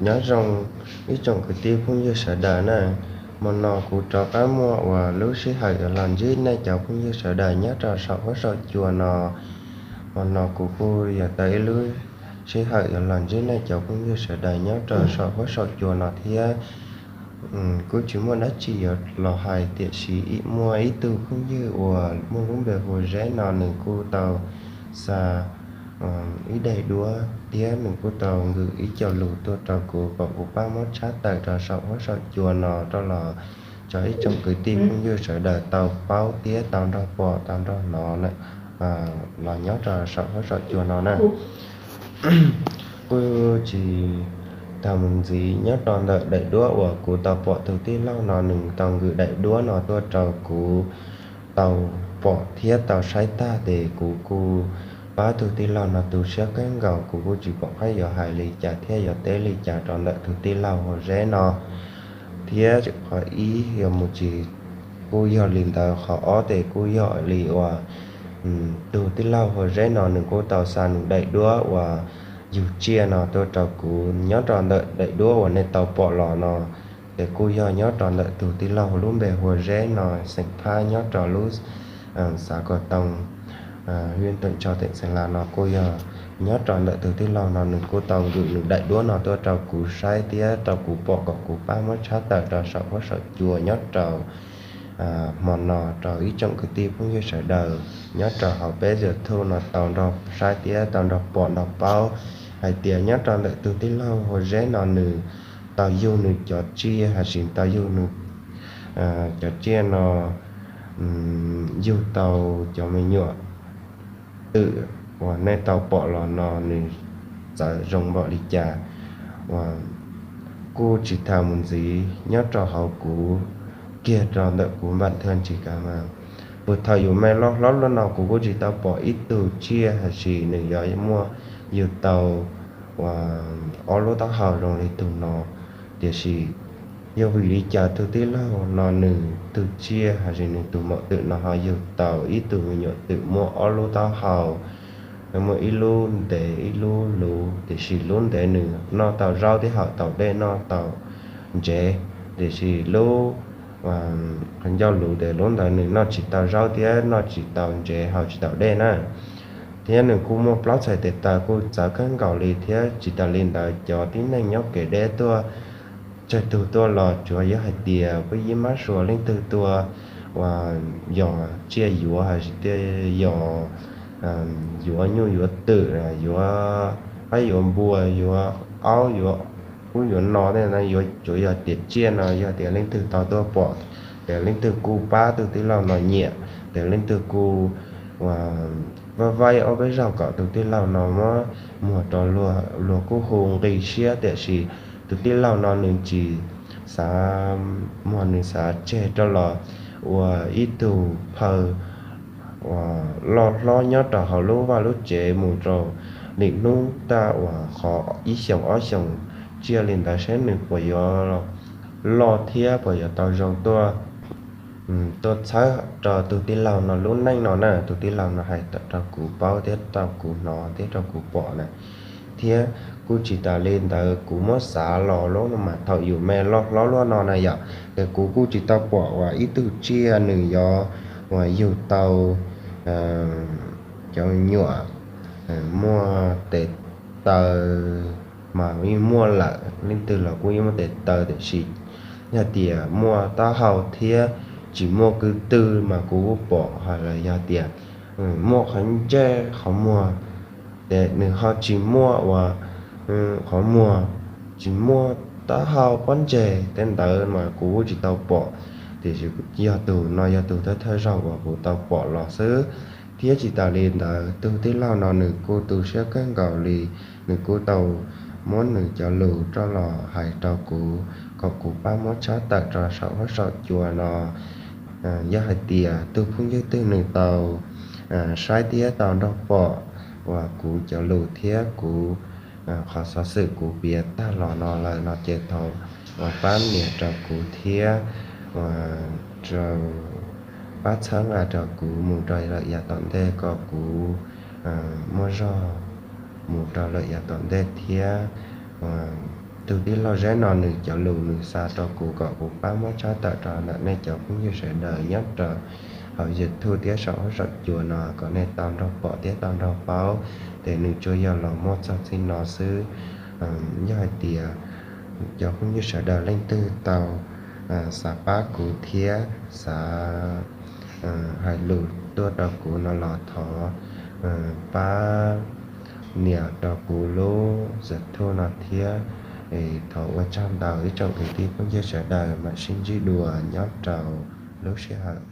Nyob zoo ib tsoom kwv tij phooj ywg sawv daws na, hmo no kuv rov qab muaj uas lub sij hawm yuav los ntsib nej cov phooj ywg sawv daws nyob rau saum huab saum cua no. Hmo no kuv kuj yog tau ib lub sij hawm yuav los ntsib nej cov phooj ywg sawv daws nyob rau saum huab saum cua no thiab. Kuj tsis muaj dab tsi yuav los hais tiam sis muaj ib tug phooj ywg uas muaj lub npe hu Zeb no nws kuj tau xa ib daim duab thiab nws kuj tau nkwm ib co lus tuaj rau kuv kom kuv pab muab tshaj tawm rau saum huab saum cua no rau los tso ib tsoom kwv tij phooj ywg sawv daws tau paub thiab tau nrog pom tau nrog hnov los nyob rau saum huab saum cua no na. Kuj tsis tag mus ntxiv, nyob rau ntawm daim duab uas kuv tau pom tus tij laug no nws tau nkwm daim duab no tuaj rau kuv tau pom thiab tau saib tag ces kuv kuj pab tus tij laug no tu siab kawg nkaus. Kuv kuj tsis pom qab yuav hais li cas thiab yuav teb li cas rau ntawm tus tij laug hu Zeb no thiab qhov ib yog mus tsis kuj yog li ntawd, qhov ob ces kuj yog li uas tus tij laug hu Zeb no nws kuj tau xa nws daim duab uas yug tsiaj no tuaj rau kuv. Nyob rau ntawm daim duab uas nej tau pom los no ces kuj yog nyob rau ntawm tus tij laug lub npe hu Zeb no xeem Phab nyob rau lub xav Kom Too, hwj Teem Tsho, teem Xeem Las no kuj yog nyob rau ntawm tus tij laug no nws kuj tau nkwm nws daim duab no tuaj rau kuv saib thiab rau kuv pom kom kuv pab muab tshaj tawm rau saum huab saum cua nyob rau hmo no rau ib tsoom kwv tij phooj ywg sawv daws nyob rau hauv peb YouTube no tau nrog saib thiab tau nrog pom nrog paub hais tias nyob rau ntawm tus tij laug hu Zeb no nws tau yug nws cov tsiaj hais tias tau yug nws cov tsiaj no yug tau cov me nyuam twm uas nej tau pom los no nws txawv zoo npaum li cas. Uas kuj tsis tag mus ntxiv, nyob rau hauv kuv kiag rau ntawm kuv npam thaj ntsis kav mas, puag thaum yus me loj hlob loj no kuv kuj tsis tau pom ib tug tsiaj hais tias nws yuav muaj yug tau uas ob lub taub hau zoo li tus no. Tiam sis yog vim li cas tus tij laug no nws tus tsiaj hais tias nws tus maum twm no ho yug tau ib tug me nyuam twm muaj ob lub taub hau, muaj ib lub ntev ib lub luv, tiam sis lub ntev nws noj tau zaub thiab haus tau dej noj tau ntsev, tiam sis lub qhov ncauj luv tes lub ntawd nws noj tsis tau zaub thiab noj tsis tau ntsev haus tsis tau dej na. Thiab nws kuj muaj plaub txhais tes taw kuj txawv kawg nkaus li thiab. Tsis tas li ntawd cov tib neeg nyob kev deb tuaj tsawg tug tuaj los tsuav yog hais tias peb yeej mab suav leej twg tuaj uas yog tsiaj yuav hais tias yog yuav nyuj yuav twm, yuav qaib yuav npua, yuav aub yuav ub yuav no tej no, yuav tsuav yog tias tsiaj no yog tias leej twg tau tuaj pom, ces leej twg kuj pab tus tij laug no nyiam, ces leej twg kuj vaj vaib ob peb zaug kom tus tij laug no muab muag rau luag, luag kuj hu nqi siab, tiam sis tus tij laug no nws tsis xav muag, nws xav tseg rau los ua ib tug phaw uas loj hlob nyob rau hauv lub vaj lub tsev mus rau nim hnub taj uas qhov ib xyoos ob xyoos, tsiaj li ntawd saib nws puas yuav loj thiab puas yuav tau zoo tuaj, tuaj txhawb rau tus tij laug no lub neej no na. Tus tij laug no hais tawm rau kuv paub thiab rau kuv hnov thiab rau kuv pom na. Thiab kuj tsis tas li ntawd kuv muab xav los lub no mas thaum yus me loj hlob luaj no na yom, ces kuv kuj tsis tau pom uas ib tug tsiaj nws yuav uas yug tau cov me nyuam muaj tes taw, mas yeej muaj lawm, leej twg los kuj yeej muaj tes taw, tiam sis yog tias muaj taub hau thiab tsis muaj kwv tw mas kuv kuj pom hais los yog tias muaj qhov ntsej qhov muag, ces nws ho tsis muaj uas qhov muag, tsis muaj taub hau pob ntseg tej ntawd mas kuv kuj tsis tau pom. Tiam sis yog tus no yog tus thawj thawj zaug uas kuv tau pom los xwb. Thiab tsis tas li ntawd tus tij laug no nws kuj tu siab kawg nkaus li, nws kuj tau muab nws cov lus rov los hais rau kuv kom kuv pab muab tshaj tawm rau saum huab saum cua no. Yog hais tias tus phooj ywg twg nws tau saib thiab tau nrog pom uas kuv cov lus thiab kuv qhov xov xwm kuv piav tag los no lawm no ces thov uas pab nias rau kuv thiab rau, pab txhawb nqa rau kuv mus rau lawm yav tom ntej kom kuv muaj zog mus rau lawm yav tom ntej thiab. Tus tij laug Zeb no nws cov lus nws xa rau kuv kom kuv pab muab tshaj tawm rau ntawm nej cov phooj ywg sawv daws nyob rau hauv YouTube thiab saum huab saum cua no kom nej tau nrog pom thiab tau nrog paub. Ces nws tsuas yog los muaj txog txij no xwb. Yog hais tias cov phooj ywg sawv daws leej twg tau xav pab kuv thiab xav hais lus tuaj rau kuv no los thov pab nias rau kuv lub YouTube no thiab. Thov ua tsaug ntau ib tsoom kwv tij phooj ywg sawv daws, mam sib ntsib dua nyob rau lub sij hawm